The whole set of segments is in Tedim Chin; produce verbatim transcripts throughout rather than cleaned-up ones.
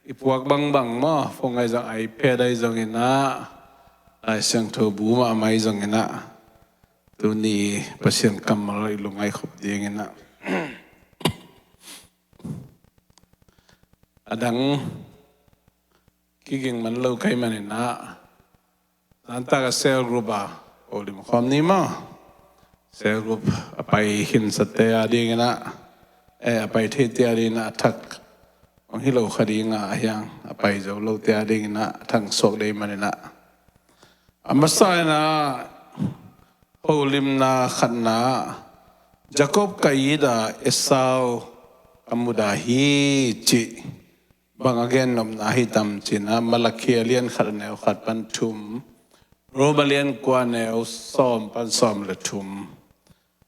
i puak bangbang maw, phone ahi zong, iPad ahi zongin ah, Lai Siangtho bu mahmah ahi zongin ah, tuni Pasian kammal i lungngaih khop dingin ah, a dang kiging man lo ka hih manin ah, zanta ka cell group ah holim khawm ni maw. Cell group a pai khinsate a dingin ah, eh, a pai theite a dingin ah a thak hong hi lo kha ding a, a hiang a pai zo lote a dingin ah a thak suak ding manin ah, a masa in ah holimna khatna, Jacob ka it a, Esau ka mudah hi, cih bang a gen nopna hi tam ci-in ah, Malakhi a lian khat a neu khat pan thum, Roma lian kua a neu sawm pan sawm le thum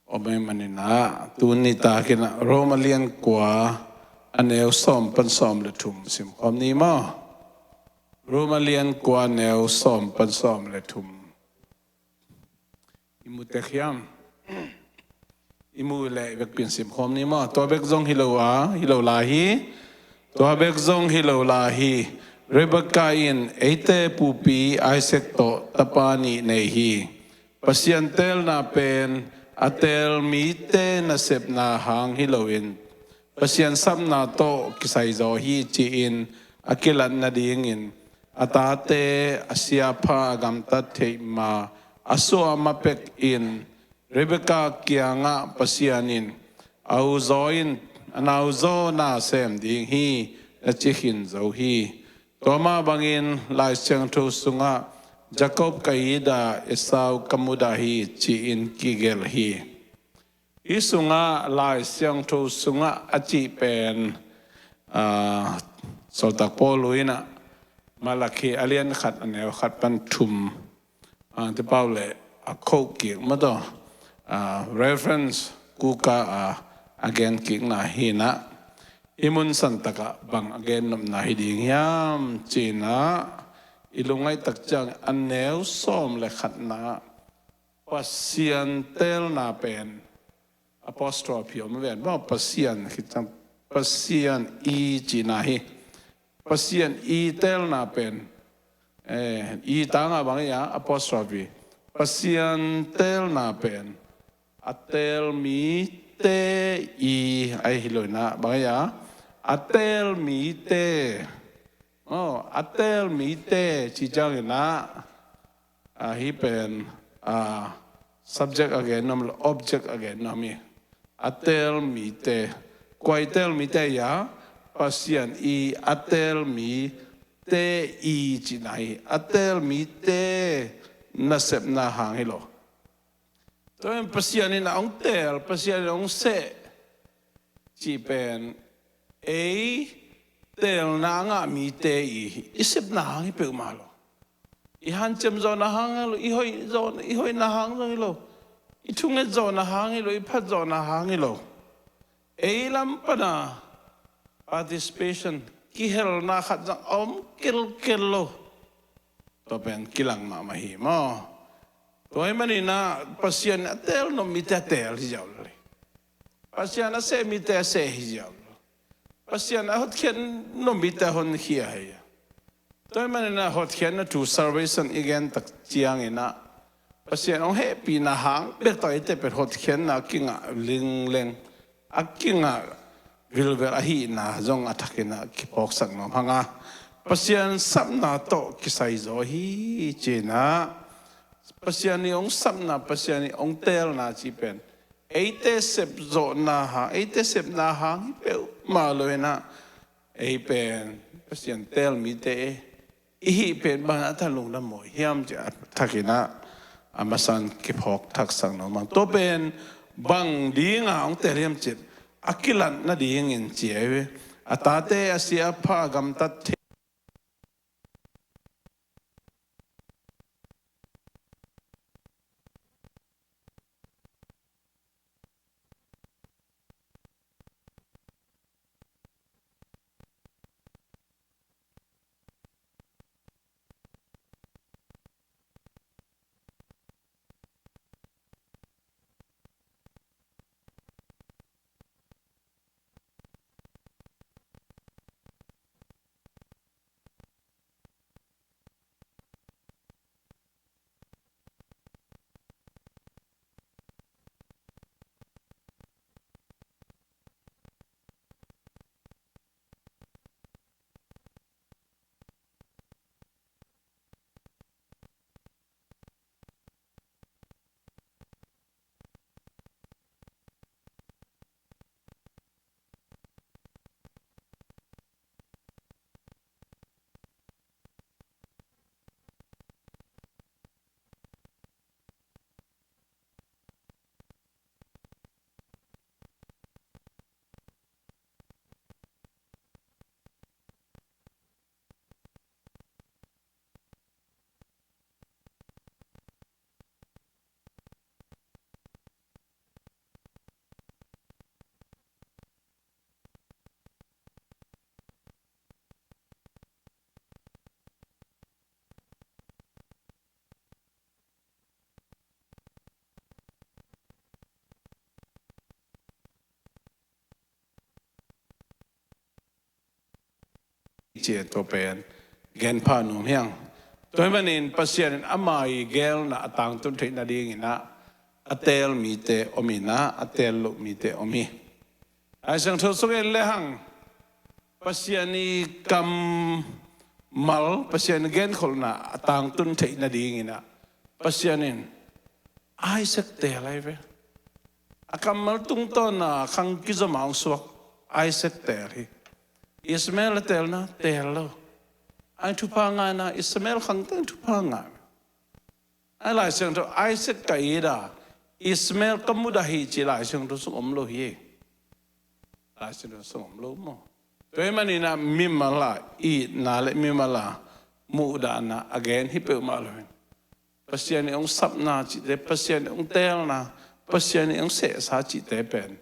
om ahih manin ah, tuni takin ah Roma lian kua a neu sawm pan sawm le thum sim khawm ni maw. Roma lian kua a neu sawm pan sawm le thum. I mu tek hiam? I mu leh i vekpi-in sim khawm ni maw. Tua bek zong hi lo a, hi lo lai hi. Tua bek zong hi lo lai hi. Rebekah in eite pupi Isaac tawh tapa nih nei hi. Pasian teelna pen a teel mite nasepna hang hi loin, Pasian sapna tawh kisai zaw hi ci-in a kilat nadingin, a tate a siapha a gamtat theih ma a suah ma pekin, Rebekah kiangah Pasian in, "A uzaw in a nauzaw na sem ding hi," na ci khin zo hi. Tua mah bangin Lai Siangtho sungah, "Jacob ka it a, Esau ka mudah hi," ci-in kigelh hi. Hih sungah, Lai Siangtho sungah a cih pen, aa, Sawltak Paul in ah, Malakhi a lian khat a neu khat pan thum, aa, te pau le a khoh kik mah tawh, aa, reference kuka a, a gen kikna hi-in ah, hih mun santakah bang a gen nopna hi ding hiam ci-in ah, i lungngaih tak ciang a neu sawm le khatna, Pasian teelna pen, apostrophe om ven maw, Pasian khit ciang, Pasian i cihna hi. Pasian i teelna pen, eh, i tangah bang hi a, apostrophe. Pasian teelna pen a teel mite i, ahi hi lo-in ah bang hi a, a teel mite. Oh, a teel mite ci ciangin ah, a, hih pen, a, subject a gen nuam lo, object a gen nuam hi. A teel mite, kua i teel mite hi a, Pasian i a teel mite i cihna hi. A teel mite nasepna hang hi lo. Tua pen Pasian in a hong teel, Pasian in a hong seh cih pen, ei teelna a ngah mite i, i sepna hang hi peuhmah lo. I hanciam zawhna hang hi lo, i hoih zawhna, i hoihna hang zong hi lo, i thunget zawhna hang hi lo, i phat zawhna hang hi lo. Ei lam pana participation, kihelna khat zong a om kelkel lo. Tua pen kilang mahmah hi maw. Tua ahih manin ah Pasian a teel nop mite a teel hi ziau lo. Pasian a seh mite a seh hi ziau lo. Pasian a hotkhiat nop mite a honkhia hi. Tua ahih manin ah hotkhiatna thu, salvation i gen tak ciangin ah, Pasian hong hehpihna hang bek tawh eite pen hotkhiatna a kingah lingleng, a kingah vilvel ahihna zong a thakin ah kiphawksak nuam hang a, Pasian sapna tawh kisai zaw hi ci-in ah, Pasian i hong sapna, Pasian i hong teelna cih pen eite sep zawhna hang, eite sepna hang hi peuhmah lo-in ah, ei pen Pasian teel mite i hih pen bang a tha lungdam mawi hiam cih a thakin ah, a masan kiphawk thaksak nuam hang. Tua pen bang dinga hong teel hiam cih a kilat nadingin ci hi. A tate a siapha a gamtat theih ci-a tua pen gen pha nuam hiang. Tua hi manin Pasian in ama i geelna a tangtun theih nadingin ah a teel mite om in ah a teel loh mite om hi. Laisiangtho sung en lehang Pasian i kammal, Pasian i genkholhna a tangtun theih nadingin ah Pasian in Isaac teel ahi ve. A kammal tungtawna khang kizom a hong suak Isaac teel hi. Ismael a teelna teel lo. A thupha ngaina Ismael khang teng thupha ngai. A Laisiangtho Isaac ka it a, Ismael ka mudah hi ci Laisiangtho sung om lo hi. Laisiangtho sung om lo maw? Tua hi manin ah mimal a itna le mimal a muhdahna a gen hi peuhmah lo hi. Pasian i hong sapna cihte, Pasian i hong teelna, Pasian i hong sehsa cihte pen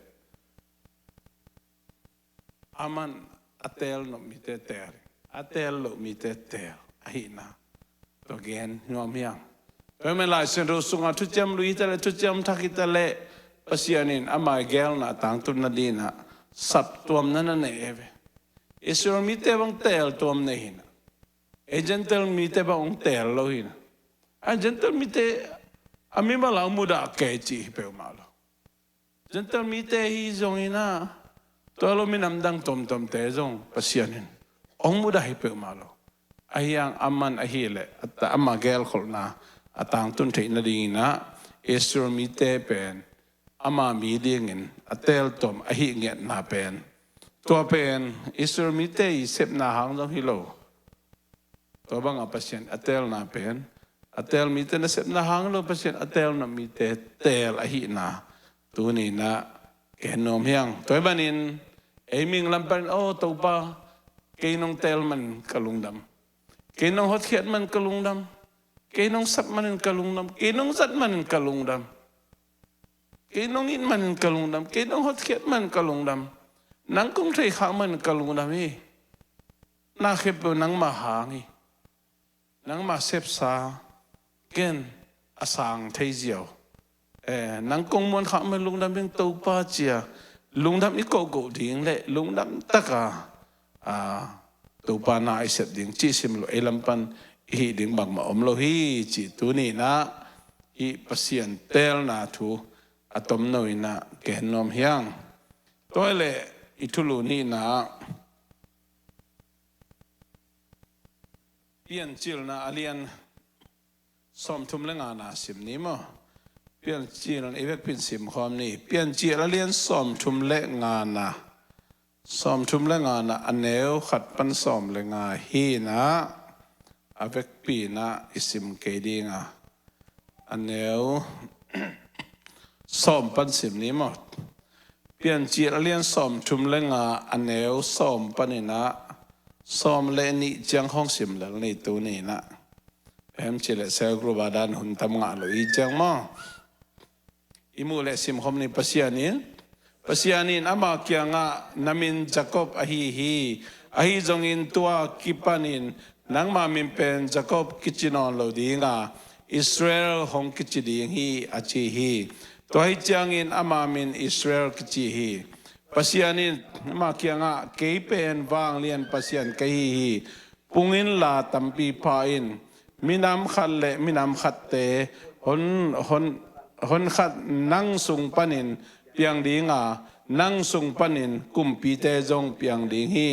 aman a teel nop mite teel, a teel loh mite teel ahihna tua gen nuam hiang. Tua hi manin Laisiangtho sungah Thuciam Lui hi ta leh, Thuciam Thak hi ta leh, Pasian in ama i geelna a tangtun nadingin ah saptuamna na nei hi ve. Israel mite bang teel tuam nei hi in ah, ei Gentile mite bang hong teel lo hi in ah, a Gentile mite a mimal a hong mudah kei cih hi peuhmah lo. Gentile mite hi zongin ah, tua lo minam dang tuamtuamte zong Pasian in hong mudah hi peuhmah lo. Ahi hang aman ahih leh a ta-, ama geelkholhna a tangtun theih nadingin ah Israel mite pen ama mi dingin a teel tuam ahih ngiatna pen, tua pen Israel mite i sepna hang zong hi lo. Tua bangah Pasian a teelna pen, a teel mite nasepna hang lo, Pasian a teel nop mite teel ahihna tuni in ah gen nuam hiang. Tua hi manin ei mihing lam panin, "Aw Topa, kei nong teel manin ka lungdam. Kei nong hotkhiat manin ka lungdam. Kei nong sap manin ka lungdam. Kei nong zat manin ka lungdam. Kei nong it manin ka lungdam. Kei nong hotkhiat manin ka lungdam. Nang kong theikhak manin ka lungdam hi. Na khempeuh nangmah hang hi. Nangmah sepsa ken a sang thei ziau. Eh, nang kong muankhak manin lungdam ing Topa," ci-a lungdam i kohkoh ding le lungdam taka, ah, Topa na i sep ding cih sim lo, ei lam pan i hih ding bangmah om lo hi cih tuni in ah hih Pasian teelna thu a tomno in ah gen nuam hiang. Tua hi leh i thulu nihna ah Piancilna a lian sawmthum le ngana sim ni maw? Piancilna i vekpi in simkhawm ni. Piancil a lian sawmthum le ngana. Sawmthum le ngana a neu khat pan sawm le nga hi in ah a vekpi in ah i sim kei ding a, a neu sawm pan sim ni maw? Piancil a lian sawmthum le nga a neu sawm pan in ah sawm le nih ciang hong sim lel ni tuni in ah. Em ci leh cell group a dan hun tam ngah lo i ciang maw? I muh leh simkhawm ni. Pasian in, Pasian in ama kiangah, "Na min Jacob ahi hi. Ahi zongin tua kipanin nangma min pen Jacob kici nawn lo ding a, Israel hong kici ding hi," a ci hi. Tua hi ciangin ama min Israel kici hi. Pasian in ama kiangah, "Kei pen vanglian Pasian ka hi hi. Pung inla tampi pha in. Minam khat le minam khatte hon, hon, hon khat nang sung panin piang ding a, nang sung panin kumpite zong piang ding hi.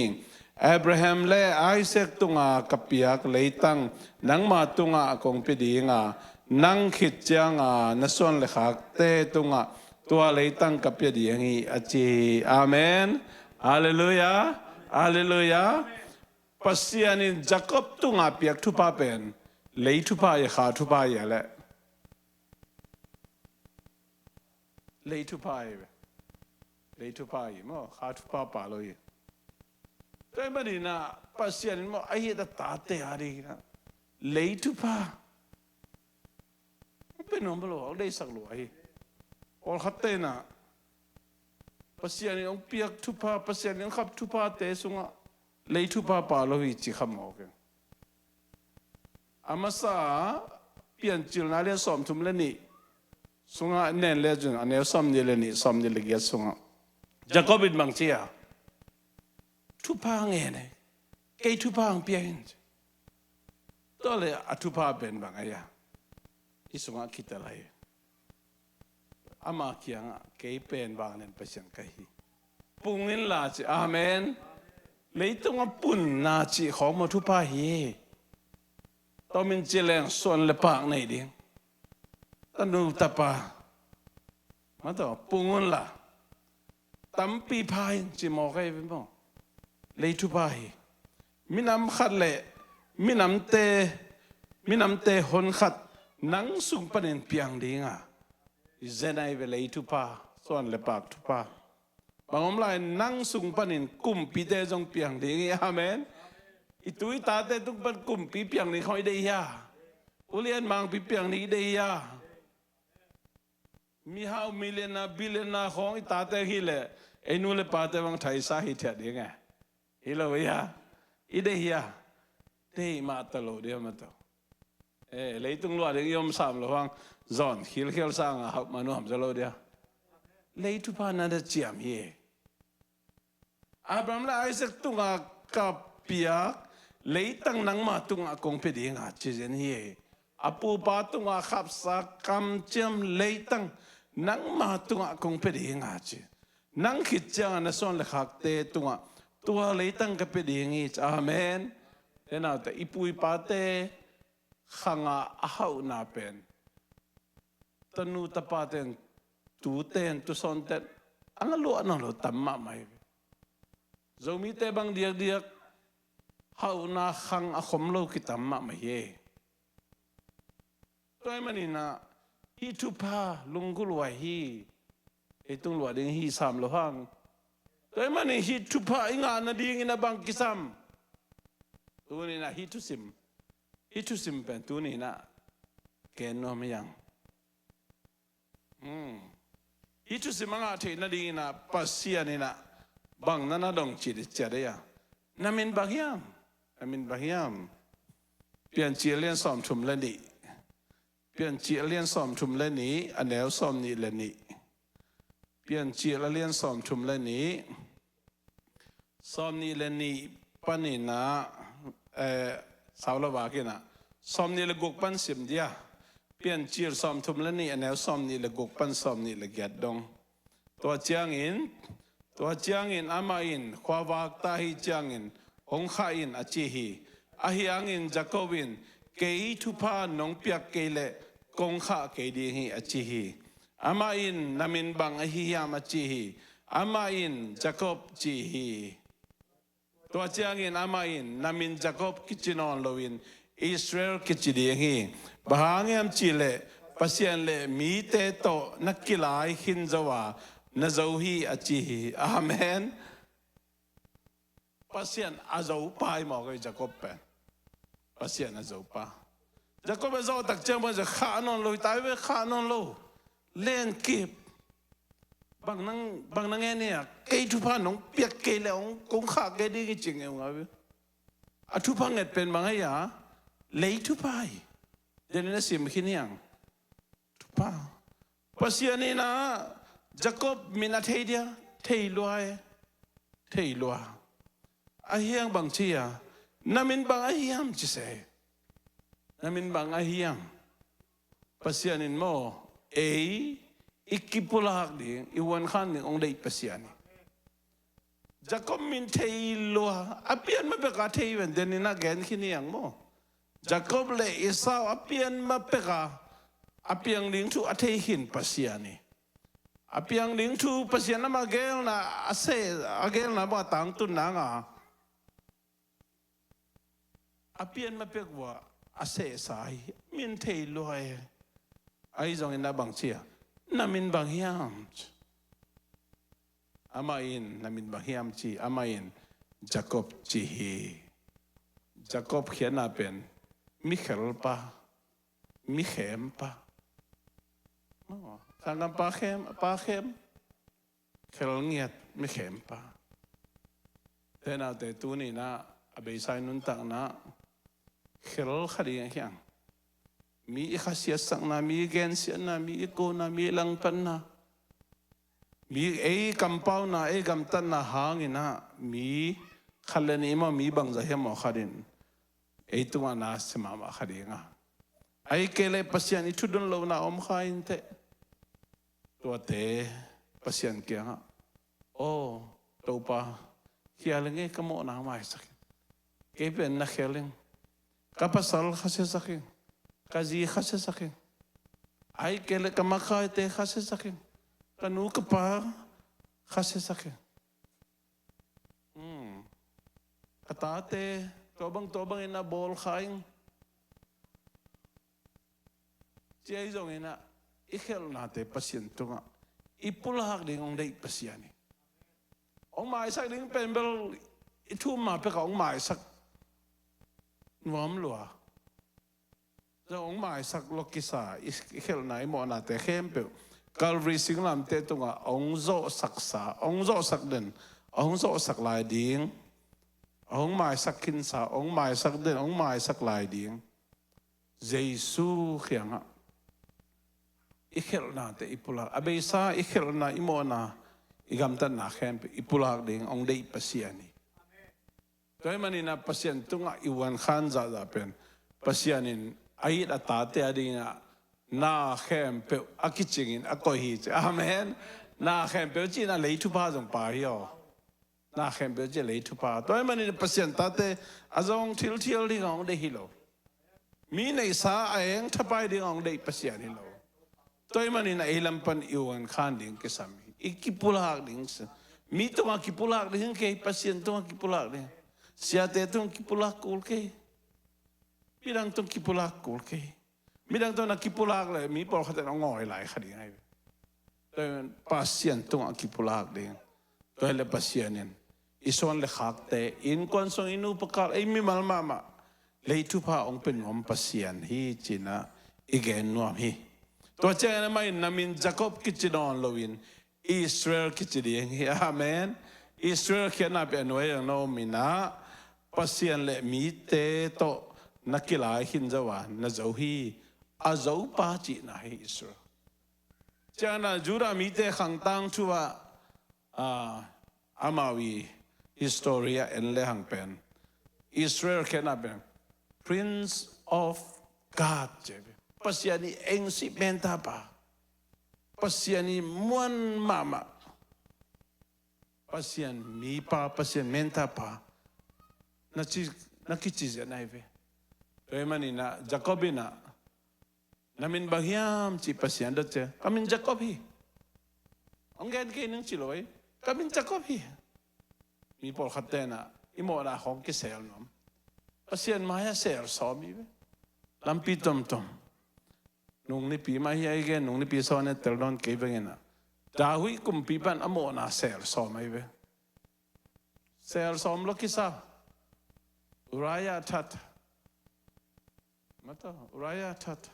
Abraham le Isaac tunga ka piak leitang nangma tungah kong pia ding a, nang khit cianga na suan le khakte tungah tua leitang ka pia ding hi," a ci hi. Amen. Halleluiah. Halleluiah. Pasian in Jacob tunga piak thupha pen lei thupha hi, kha thupha hi a leh. Lei thupha hi ve. Lei thupha hi maw, kha thupha pha lo hi. Tua hi manin ah Pasian in maw, a hih a tate a dingin ah lei thupha. Pen nuam lo, a deihsak lo ahi. Pawlkhatte in ah Pasian in hong piak thupha, Pasian in hong khap thuphate sungah lei thupha pha lo hi ci kha mawk e. A masa Piancilna lian sawmthum le nih sungah nen le zun, a neu sawmnih le nih, sawmnih le giat sungah Jacob in bang ci a, thupha ngen e. Kei thupha hong pia in ci. Tua le a thupha pen bang a hia? Hih sungah kitel lai. Ama kiangah kei pen vanglian Pasian ka hi. Pung inla ci. Amen. Leitungah punna cih khawng maw thupha hi. Tomin ci leng suan le pak nei ding. Tanu tapa. Maw taw, pung unla. Tampi pha in ci maw kei ve maw. Lei thupha hi. Minam khat le minamte, minamte hon khat nang sung panin piang dinga. Zenai ve lei thupha, suan le pak thupha. Bang om lai nang sung panin kumpite zong piang ding hi. Amen. I tu i tate tung pan kumpi piang ding khawng i deih hia? Ulian mangpi piang ding i deih hia? Mihau millionaire, billionaire khawng i tate hi leh ei nu le pate bang thaisa hi thiat ding e. Hi lo hia? I deih hia? Deih mah ta lo dia mah tawh. Eh, leitung luah ding i om sam lo hang zawn khilkhial sanga hauh mah nuam za lo dia. Lei thupha na da ciam hi e. Abraham le Isaac tungah ka piak leitang nangma tungah kong pia dinga ci zen hi e. A pupa tungah khapsa kamciam leitang nangma tungah kong pia dinga ci. Nang khit ciangah na suan le khakte tungah tua leitang ka pia ding hi ci. Amen. Te naute, i pu i pate khanga a hauhna pen tanu tapaten, tuten, tusawnten a nga luah nawn lo tam mahmah hi. Zomite bang diakdiak hauhna khang a khom lo kitam mahmah hi. Tua ahih maninah hih thupha lunggulh huai hi. Ei tung luah ding hi sam lo hang. Tua ahih manin hih thupha i ngah nadingin a bang kisam? Tuninah hih thusim, hih thusim pen tuninah gen nuam hi hang. Hmm. Hih thusim a ngah theih nadinginah Pasian inah bang na na dong cih dih ciat ei a. Na min bang hiam? Na min bang hiam? Piancil lian sawmthum le nih. Piancil lian sawmthum le nih, a neu sawmnih le nih. Piancil a lian sawmthum le nih. Sawmnih le nih paninah, eh, sau lo vakinah sawmnih le guk pan sim dia. Piancil sawmthum le nih, a neu sawmnih le guk pan sawmnih le giat dong. Tua ciangin, tua ciangin amah in khuavak ta hi ciangin hong khah in a ci hi. Ahi hangin Jacob in kei thupha nong piak kei leh kong khah kei ding hi a ci hi. Amah in na min bang ahi hiam a ci hi. Amah in Jacob ci hi. Tua ciangin amah in na min Jacob kici nawn loin Israel kici ding hi. Bang hang hiam cihleh Pasian le mite tawh na kilai khin zo a na zo hi a ci hi. Amen. Pasian a zopa hi mawk ei Jacob pen. Pasian a zopa. Jacob a zawh tak ciang bang khah nawn lo hi ta ve, khah nawn lo. Lenkip. Bang nang, bang nang e nia, kei thupha nong piak kei le hong kong khah kei ding hi ci ngeungau hi. A thupha nget pen bang ahi a, lei thupha hi. Denin a sim khin hiang. Thupha. Pasian inah Jacob min a thei dia, thei lua e. Thei lua. Ahi hang bang ci a, na min bang ahi hiam ci se. Na min bang ahi hiam? Pasian in maw, ei i kipulak ding, i huankhan ding hong deih Pasian hi. Jacob min thei lua, a pian ma peka thei ven, denin a gen khin hiang maw. Jacob le Esau a pian ma peka a piang ding thu a thei khin Pasian hi. A piang ding thu Pasian amah gelna a seh, a gelna bang a tangtun nanga a pian ma pek uh a sehsa hi. Min thei lua hi. Ahi zongin na bang ci a, na min bang hiam? Amah in na min bang hiam ci, amah in Jacob ci hi. Jacob khiatna pen mi khelpa, mi khempa. Sanggam pa khem, pa khem. Khel ngiat mi khempa. Te naute tuninah a beisa i nuntakna khel kha ding a hiang. Mi i khasiatsakna, mi i gensiatna, mi i kona, mi i langpanna, mi ei kampauna, ei gamtatna hanginah mi Khat le nih maw, mi bangzah hiam maw khat in ei tungah na sia mahmah kha ding a, ahih kei leh Pasian i thudon lohna om kha inteh. Tuate Pasian kiangah, "Aw Topa, khial ing ei, ka mawhna maisak ing. Kei pen na khel ing. Ka pasal khasia sak ing. Ka zi khasia sak ing. Ahih kei leh ka makaite khasia sak ing. Ka nu ka pa khasia sak ing. Hmm. Ka tate tua bang tua bangin na bawl kha ing." Ci ahi zongin ah, i khelhnate Pasian tungah i pulak ding hong deih Pasian hi. Hong maisak ding pen bel i thum ma pekah hong maisak nuam lua. Zong hong maisak lua kisa i, i khelhna, i mawhnate khempeuh Calvary singlamteh tungah hong zawhsaksa, hong zawhsak den, hong zawhsak lai ding, hong maisak khinsa, hong maisak den, hong maisak lai ding. Jesu kiangah i khelhnate i pulak, a beisa i khelhna, i mawhna, i gamtatna khempeuh i pulak ding hong deih Pasian hi. Tua ahih manin ah Pasian tungah i uankhan zahzah pen Pasian in a it a tate a dingin ah na khempeuh a kicingin a koih hi ci. Amen. Na khempeuh ci-in ah lei thupha zong pia hi aw. Na khempeuh ci lei thupha. Tua ahih manin Pasian tate a zong thilthial ding hong deih hi lo. Mi neihsa a eng thapai ding hong deih Pasian hi lo. Tua ahih manin a ei lam pan i uankhan ding kisam hi. I kipulak ding kisam. Mi tungah kipulak ding kei, Pasian tungah kipulak ding. Siate tungah kipulak kul kei. Midang tungah kipulak kul kei. Midang tungah na kipulak leh mi pawlkhat in hong ngawi lai kha ding ahi ve. Tua ahih manin Pasian tungah kipulak ding. Tua hileh Pasian in i suan le khakte, innkuan sung, i nupa kal, ei mimal mahmah lei thupha hong pia nuam Pasian hi ci-in ah i gen nuam hi. Tua ciangin amah in na min Jacob kici nawn loin Israel kici ding hi. Amen. Israel khiatna pen a nuai ah na om in ah, Pasian le mite tawh na kilai khin zo a, na zo hi. A zopa cihna hi Israel. Ciangin ah Judah mite khang tangthu ah, ah, amau i history ah en lehang pen Israel khiatna pen Prince of God ci hi. Pasian i eng sih mentapa. Pasian i muan mahmah. Pasian mipa, Pasian mentapa na ci, na kici zen ahi ve. Tua ahih manin ah Jacob in ah, "Na min bang hiam?" ci Pasian dot ciang, "Ka min Jacob hi." Hong gen kei ning ci lo hi. "Ka min Jacob hi." Mi pawlkhatte in ah i mawhna khawng kisel nuam. Pasian mai-ah sel sawm hi ve. Lampi tomtom. Nung nipi mah hi a, i gen nung nipi sawn e, tel nawn kei veng in ah. David kumpipa in a mawhna sel sawm ahi ve. Sel sawm lua kisa. Uriah that. Mata, Uriah that.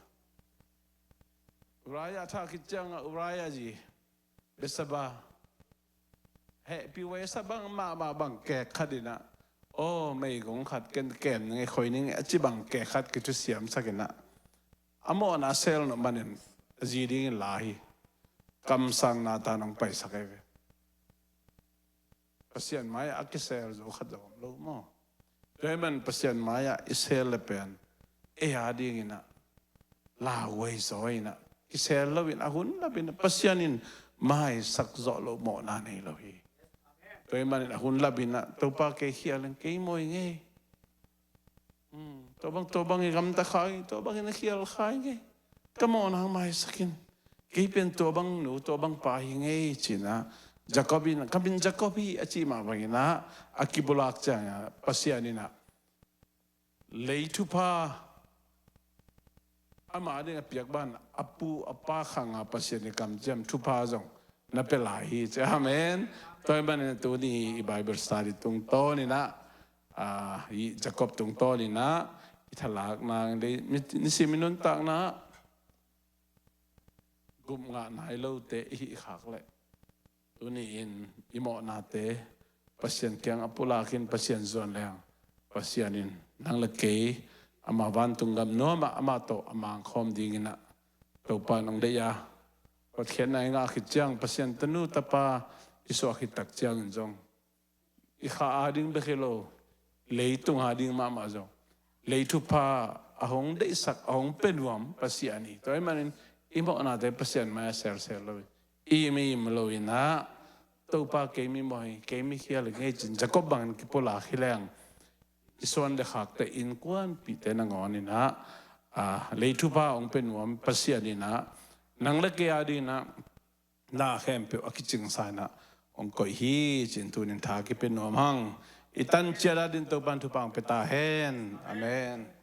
Uriah that khit ciangin ah Uriah zi Bathsheba hehpih uh a, sa bang mahmah bang kek khat in ah, "Aw, meigong khat ken kem ning e, khoi ning e," a ci bang kek khat kithusiamsak in ah, a mawhna sel nop manin a zi dingin la hi. Kamsang Nathan hong paisak ahi ve. Pasian mai-ah a kisel zo khat zong om lo maw? Tua ahih manin Pasian mai-ah i sel le pen ei a dingin ah lauhuai zaw in ah, kisel loin a hun lapin ah, Pasian in maisak zawh loh mawhna nei lo hi. Tua ahih manin a hun lapin ah, "Topa, kei khial ing, kei mawi ing ei. Hmm, tua bang, tua bang i gamta kha ing ei, tua bangin a khial kha ing ei. Ka mawhna maisak in. Kei pen tua bang nu, tua bang pa hi ing ei," ci-in ah, Jacob in, "Ka min Jacob hi," a cih mah bangin ah, a kipulak ciangin ah, Pasian in ah lei thupha, ama ding a piak ban, a pu a pa khang a Pasian i kamciam thupha zong na pia lai hi ci. Amen. Tua ahih manin tuni i Bible study tungtawn in ah, ah, i Jacob tungtawn in ah, i thalakna, ni, nisim i nuntakna, gup ngah nai lote i hih khak leh, tuni-in i mawhnate Pasian kiangah pulak in, Pasian zuan leng, Pasian in nang le kei ama vantung gam nuamah amah tawh a mangkhawm dingin ah Topa in hong deih a, hotkhiatna i ngah khit ciang, Pasian tanu tapa i suah khit tak ciangin zong i kha ading bek hi lo, leitung ading mahmah zong lei thupha a hong deihsak, a hong pia nuam Pasian hi. Tua ahih manin i mawhnate Pasian mai-ah selsel lo hi. I im i im lo in ah, Topa kei mi mawh hi, kei mi khial hi, ngei cin Jacob bangin kipulak hi leng, i suan le khakte innkuanpihte nangawn in ah, a, lei thupha hong pia nuam Pasian in ah, nang le kei ading in ah na khempeuh a kicingsa in ah hong koih hi, ci-in tuni-in tha kipia nuam hang. I tan ciat adingin Topa'n thupha hong pia ta hen. Amen.